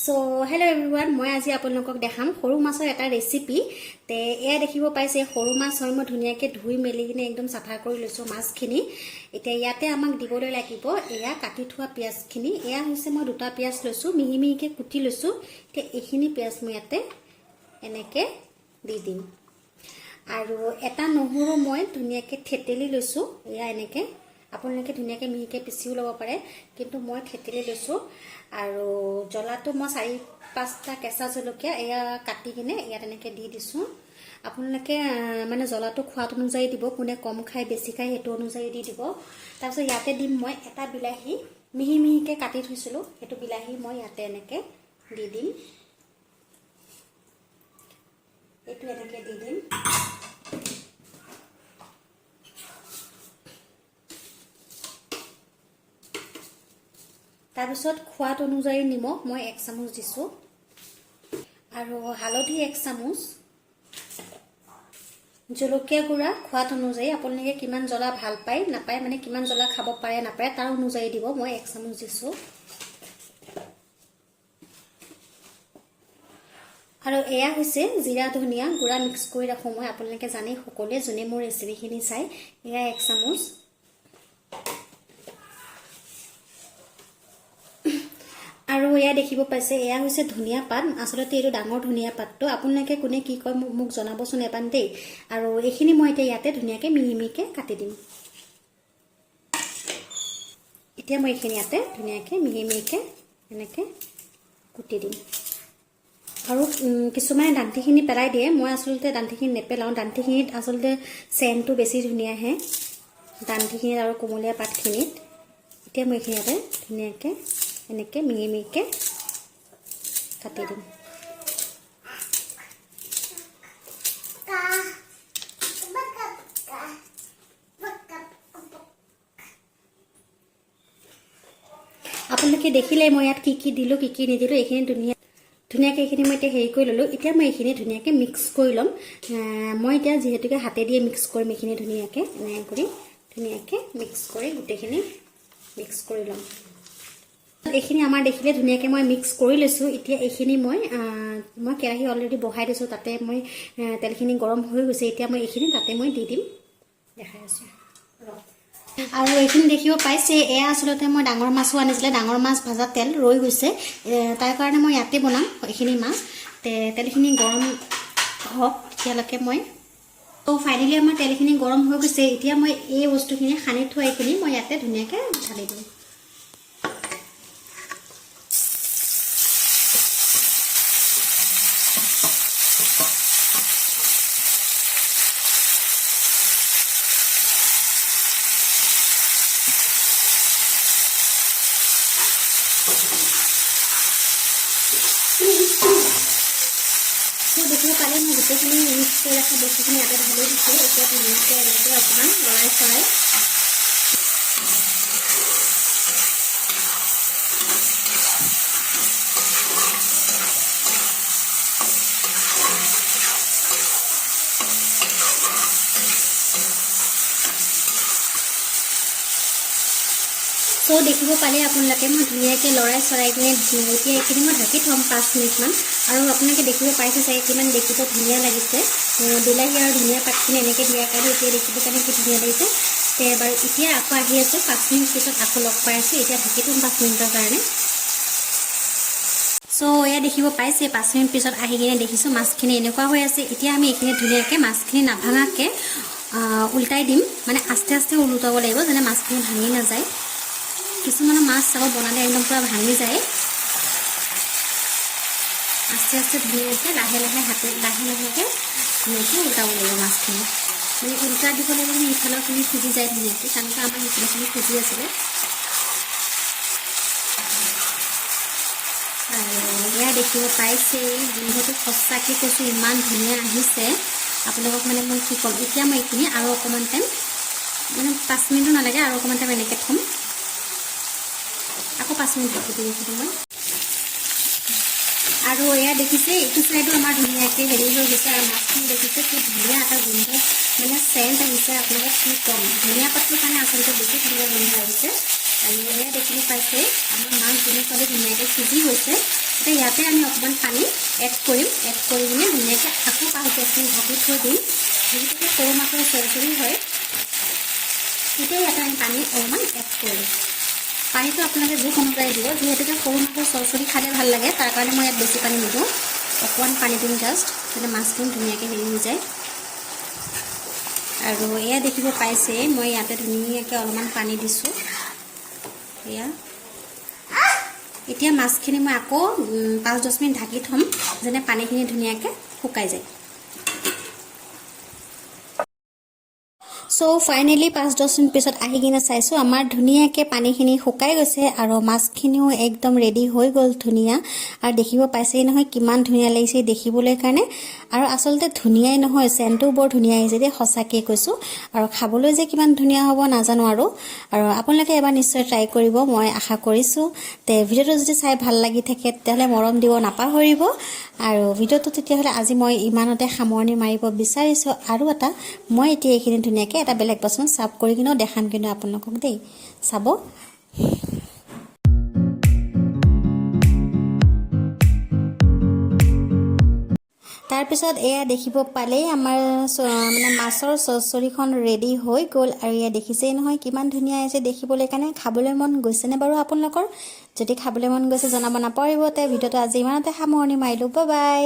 চ' hello' everyone, মই আজি আপোনালোকক দেখাম সৰু মাছৰ এটা ৰেচিপি। তে এয়া দেখিব পাইছে, সৰু মাছ হয়। মই ধুনীয়াকৈ ধুই মেলি কিনে একদম চাফা কৰি লৈছোঁ মাছখিনি। এতিয়া ইয়াতে আমাক দিবলৈ লাগিব এয়া কাটি থোৱা পিঁয়াজখিনি। এয়া হৈছে মই দুটা পিঁয়াজ লৈছোঁ, মিহি মিহিকৈ কুটি লৈছোঁ। এতিয়া এইখিনি পিঁয়াজ মই ইয়াতে এনেকৈ দি দিম। আৰু এটা নহৰু মই ধুনীয়াকৈ থেতেলি লৈছোঁ। এয়া এনেকৈ আপোনালোকে ধুনীয়াকৈ মিহিকৈ পিচিও ল'ব পাৰে, কিন্তু মই থেতেলি লৈছোঁ। আৰু জ্বলাটো মই 4-5টা কেঁচা জলকীয়া এয়া কাটি কিনে ইয়াত এনেকৈ দি দিছোঁ। আপোনালোকে মানে জ্বলাটো সোৱাদ অনুযায়ী দিব, কোনে কম খায়, বেছি খায়, সেইটো অনুযায়ী দি দিব। তাৰপিছত ইয়াতে দিম মই এটা বিলাহী, মিহি মিহিকৈ কাটি থৈছিলোঁ, সেইটো বিলাহী মই ইয়াতে এনেকৈ দি দিম। এইটো এনেকৈ দি দিম। তাৰপিছত সোৱাদ অনুযায়ী নিমখ মই 1 চামুচ দিছোঁ আৰু হালধি 1 চামুচ, জলকীয়া গুড়া সোৱাদ অনুযায়ী, আপোনালোকে কিমান জ্বলা ভাল পায় নাপায়, মানে কিমান জ্বলা খাব পাৰে নাপায়, তাৰ অনুযায়ী দিব। মই 1 চামুচ দিছোঁ। আৰু এয়া হৈছে জিৰা ধনিয়া গুড়া মিক্স কৰি ৰাখোঁ মই, আপোনালোকে জানেই সকলোৱে যোনে মোৰ ৰেচিপিখিনি চায়। এয়া 1 চামুচ। আৰু এয়া দেখিব পাইছে, এয়া হৈছে ধনিয়া পাত। আচলতে এইটো ডাঙৰ ধনিয়া পাতটো, আপোনালোকে কোনে কি কয় মোক জনাবচোন এবাৰ দেই। আৰু এইখিনি মই এতিয়া ইয়াতে ধুনীয়াকৈ মিহি মিহিকৈ কাটি দিম। এতিয়া মই এইখিনি ইয়াতে ধুনীয়াকৈ মিহি মিহিকৈ এনেকৈ কুটি দিম। আৰু কিছুমানে দাঁতিখিনি পেলাই দিয়ে, মই আচলতে দাঁতিখিনি নেপেলাওঁ। দাঁতিখিনিত আচলতে চেণ্টটো বেছি ধুনীয়া আহে, দাঁতিখিনিত আৰু কোমলীয়া পাতখিনিত। এতিয়া মই এইখিনি ইয়াতে ধুনীয়াকৈ এনেকৈ মিহি মিহিকৈ কাটি দিম। আপোনালোকে দেখিলে মই ইয়াত কি কি দিলোঁ, কি কি নিদিলোঁ। এইখিনি ধুনীয়াকৈ এইখিনি মই এতিয়া হেৰি কৰি ল'লোঁ। এতিয়া মই এইখিনি ধুনীয়াকৈ মিক্স কৰি ল'ম। মই এতিয়া যিহেতুকে হাতেদিয়ে মিক্স কৰিম, এইখিনি ধুনীয়াকৈ এনেকৈ কৰি ধুনীয়াকৈ মিক্স কৰি গোটেইখিনি মিক্স কৰি ল'ম। এইখিনি আমাৰ দেখিলে ধুনীয়াকৈ মই মিক্স কৰি লৈছোঁ। এতিয়া এইখিনি মই কেৰাহী অলৰেডি বহাই দিছোঁ, তাতে মই তেলখিনি গৰম হৈ গৈছে। এতিয়া মই এইখিনি তাতে মই দি দিম, দেখাই আছোঁ। আৰু এইখিনি দেখিব পাইছে, এয়া আচলতে মই ডাঙৰ মাছো আনিছিলে, ডাঙৰ মাছ ভাজা তেল ৰৈ গৈছে, তাৰ কাৰণে মই ইয়াতে বনাম এইখিনি মাছ। তেলখিনি গৰম হওক তেতিয়ালৈকে মই। ত' ফাইনেলি আমাৰ তেলখিনি গৰম হৈ গৈছে। এতিয়া মই এই বস্তুখিনি সানি থোৱা এইখিনি মই ইয়াতে ধুনীয়াকৈ ঢালি দিম। দেখিব পালে মই গোটেইখিনি মিক্স কৰি ৰখা বস্তুখিনি ইয়াতে ঢালি দিছোঁ। এতিয়া ধুনীয়াকৈ এনেকৈ অকণমান লৰাই চৰাই চ' দেখিব পালে আপোনালোকে মই ধুনীয়াকৈ লৰাই চৰাই কিনে এতিয়া এইখিনি মই ঢাকি থ'ম 5 মিনিটমান। আৰু আপোনালোকে দেখিব পাইছে চাগে কিমান দেখিব ধুনীয়া লাগিছে। বিলাহী আৰু ধনিয়া পাতখিনি এনেকৈ দিয়াৰ কাৰণে এতিয়া দেখিব কাৰণে কি ধুনীয়া লাগিছে। তে বাৰু এতিয়া আকৌ আহি আছোঁ, 5 মিনিট পিছত আকৌ লগ পাই আছোঁ। এতিয়া ঢাকি থ'ম 5 মিনিটৰ কাৰণে। চ' এয়া দেখিব পাইছে, 5 মিনিট পিছত আহি কিনে দেখিছোঁ মাছখিনি এনেকুৱা হৈ আছে। এতিয়া আমি এইখিনি ধুনীয়াকৈ মাছখিনি নাভাঙাকৈ উল্টাই দিম, মানে আস্তে আস্তে ওলোটাব লাগিব যেনে মাছখিনি ভাঙি নাযায়। কিছুমানৰ মাছ চাব বনালে একদম পূৰা ভাঙি যায়। আস্তে আস্তে ধুনীয়াকৈ লাহে লাহে হাতে লাহে লাহেকৈ ধুনীয়াকৈ উল্টাব লাগিব মাছখিনি, মানে উল্টা দিব লাগিব, মানে ইফালৰখিনি সিজি যায় ধুনীয়াকৈ। কাৰণ আমাৰ সিফালৰখিনি সিজি আছিলে। আৰু এয়া দেখিব পাইছে, গোন্ধটো সঁচাকৈ কৈছোঁ ইমান ধুনীয়া আহিছে, আপোনালোকক মানে মই কি ক'ম। এতিয়া মই এইখিনি আৰু অকণমান টাইম, মানে 5 মিনিটো নালাগে, আৰু অকণমান টাইম এনেকৈ থ'ম। আকৌ 5 মিনিট ঢাকি দিম এইখিনি মই। আৰু এয়া দেখিছে, এইটো চাইডো আমাৰ ধুনীয়াকৈ হেৰি হৈ গৈছে। আৰু মাছখিনি দেখিছে কি ধুনীয়া এটা গোন্ধ, মানে চেণ্ট আহিছে, আপোনালোকক কি ক'ম। ধনিয়া পাতটোৰ কাৰণে আচলতে বেছি ধুনীয়া গোন্ধ আহিছে। আৰু এয়া দেখিব পাইছে, আমাৰ মাছ যেনেকুৱাকৈ ধুনীয়াকৈ সিজি গৈছে। এতিয়া ইয়াতে আমি অকণমান পানী এড কৰিম। এড কৰি কিনে ধুনীয়াকৈ আকৌ 5-10 মিনিট ঢাকি থৈ দিম। যিহেতুকে সৰু মাছৰ চৰচৰি হয়। এতিয়া ইয়াতে আমি পানী অলপমান এড কৰিম। পানীটো আপোনালোকে জোখ অনুযায়ী দিব। যিহেতুকে সৰু মাছৰ চৰচৰি খালে ভাল লাগে, তাৰ কাৰণে মই ইয়াত বেছি পানী নিদিওঁ। অকণমান পানী দিম জাষ্ট, যাতে মাছখিনি ধুনীয়াকৈ হেৰি হৈ যায়। আৰু এয়া দেখিব পাইছে, মই ইয়াতে ধুনীয়াকৈ অলপমান পানী দিছোঁ এয়া। এতিয়া মাছখিনি মই আকৌ 5-10 মিনিট ঢাকি থ'ম, যেনে পানীখিনি ধুনীয়াকৈ শুকাই যায়। চ' ফাইনেলি 5-10 মিনিট পিছত আহি কিনে চাইছোঁ, আমাৰ ধুনীয়াকৈ পানীখিনি শুকাই গৈছে আৰু মাছখিনিও একদম ৰেডি হৈ গ'ল ধুনীয়া। আৰু দেখিব পাইছেই নহয়, কিমান ধুনীয়া লাগিছে দেখিবলৈ কাৰণে। আৰু আচলতে ধুনীয়াই নহয়, চেণ্টটোও বৰ ধুনীয়া আহিছে দেই, সঁচাকৈ কৈছোঁ। আৰু খাবলৈ যে কিমান ধুনীয়া হ'ব নাজানো আৰু। আৰু আপোনালোকে এবাৰ নিশ্চয় ট্ৰাই কৰিব, মই আশা কৰিছোঁ। তে ভিডিঅ'টো যদি চাই ভাল লাগি থাকে, তেতিয়াহ'লে মৰম দিব নাপাহৰিব। আৰু ভিডিঅ'টো তেতিয়াহ'লে আজি মই ইমানতে সামৰণি মাৰিব বিচাৰিছোঁ। আৰু এটা মই এতিয়া এইখিনি ধুনীয়াকৈ এটা বেলেগ বাচন চাৰ্ভ কৰি কিনেও দেখাম কিন্তু আপোনালোকক দেই, চাব। তাৰপিছত এয়া দেখিব পালেই, আমাৰ মানে মাছৰ চৰচৰিখন ৰেডি হৈ গ'ল। আৰু এয়া দেখিছেই নহয়, কিমান ধুনীয়া হৈছে দেখিবলৈ কাৰণে। খাবলৈ মন গৈছেনে বাৰু আপোনালোকৰ? যদি খাবলৈ মন গৈছে, জনাব নাপাহৰিব। তে ভিডিঅ'টো আজি ইমানতে সামৰণি মাৰিলোঁ। বাই।